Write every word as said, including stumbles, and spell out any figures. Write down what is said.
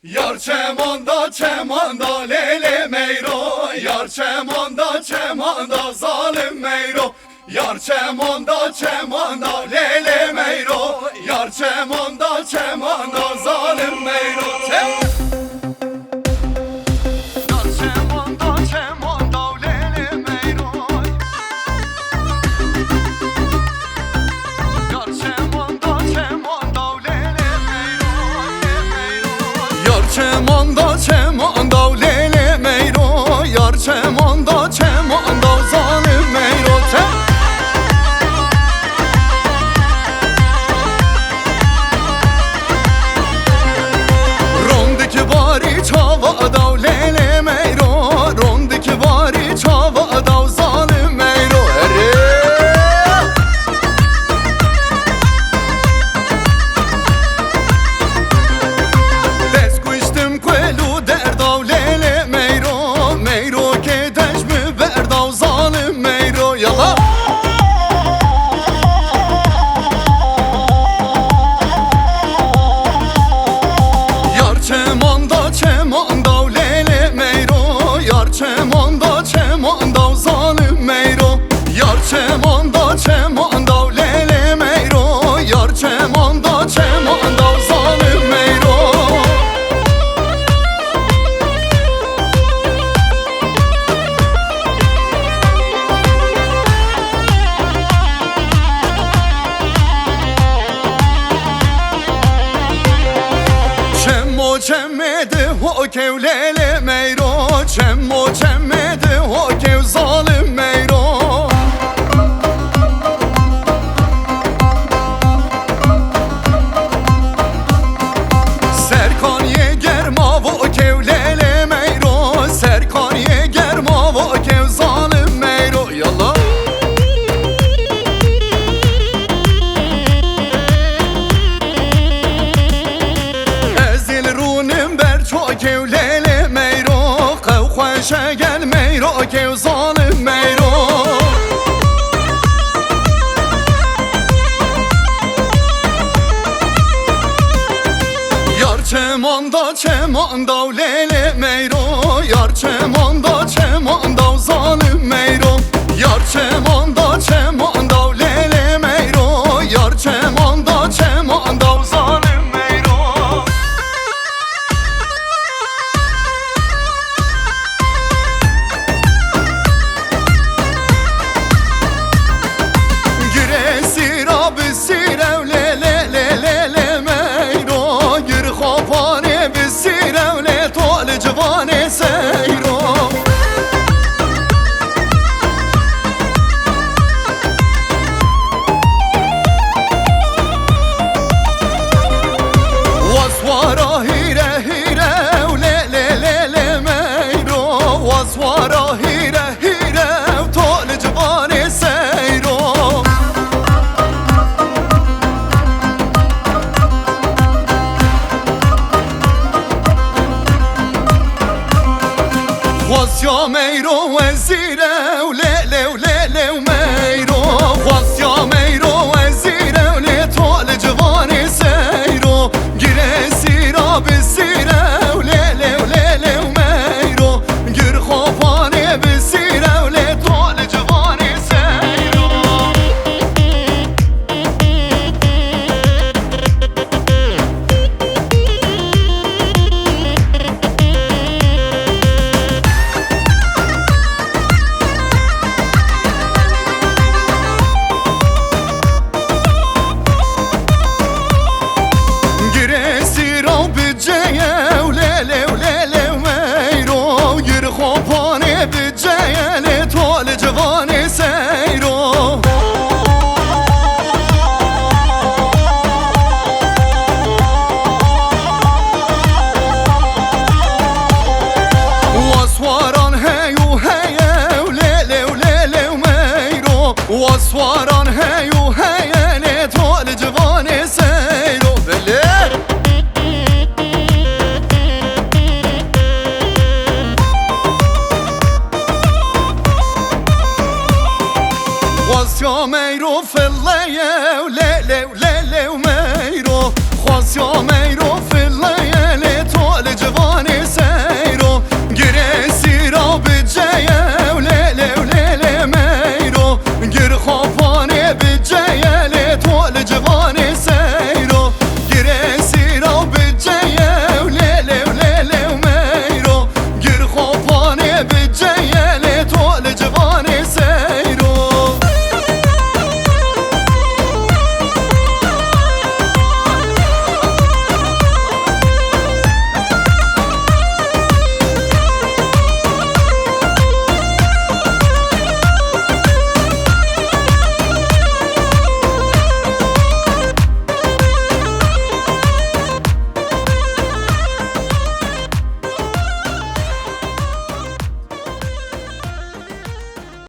Yar çemanda, çemanda, lê lê meyro. Yar çemanda, çemanda, zalim meyro. Yar çemanda, çemanda, lê lê meyro. Yar çemanda, çemanda, zalim meyro. Çem- Yar çemanda, çemanda, lê lê meyro. Yar çemanda, çemanda, lê lê meyro, lê lê meyro. Yar çemanda, çemanda, lê lê meyro. Yar çemanda, çemanda, zalim meyro. Çem- Rondik barî çava da, lê lê meyro. Rondik barî çava da, zalim meyro. Erê! Dest kuştim kuel û derda, lê lê meyro. Meyro kê dejmi berda, zalim meyro. Yala! Yar çemanda, çemanda, lê lê meyro. Yar çemanda, çemanda, zalim meyro. Yar çemanda, çemanda, lê lê meyro. Yar çemanda, çemanda, zalim meyro. Çemo çemê di hokew, lê lê meyro. Çemo çemê di hokew, zalim meyro. Serkaniyê germa vokew, lê lê meyro. Serkaniyê germa vokew, zalim meyro. Yala. Ez ê li rûnim ber çokew, lê lê meyro. Qew xweşe gel meyro, kew zalim meyro. Yar çemanda, çemanda, lê lê meyro. Yar çemanda, çemanda, zalim meyro. Yar çemanda, çemanda, lê lê meyro. Yar çemanda, çemanda, zalim meyro. Girê sîra bi sîrew, lê lê lê lê lê meyro. Gir xapanê bi sîrew, lê to li civanê seyro. Waswara hîre hîre, lê lê lê lê meyro. Waswara hîre hîre, to li civanê seyro. Xwestiya meyro wezîrew, lê lê lê lê meyro. Xwestiya meyro wezîrew, lê to li civanê seyro. Girê sîra bi sîrew, lê lê lê lê meyro. Gir xapanê bi sîrew, lê to li civanê seyro. Girê sîra bi ceyew, lê lê lê lê meyro. Gir xapanê bi ceyew, lê to li civanê seyro. Waswaran hey û heyew, lê lê lê lê meyro. Waswaran hey û heye, lê to li civanê seyro. Belê. Xwestiya meyro filleyew, lê lê lê lê meyro. Xwestiya meyro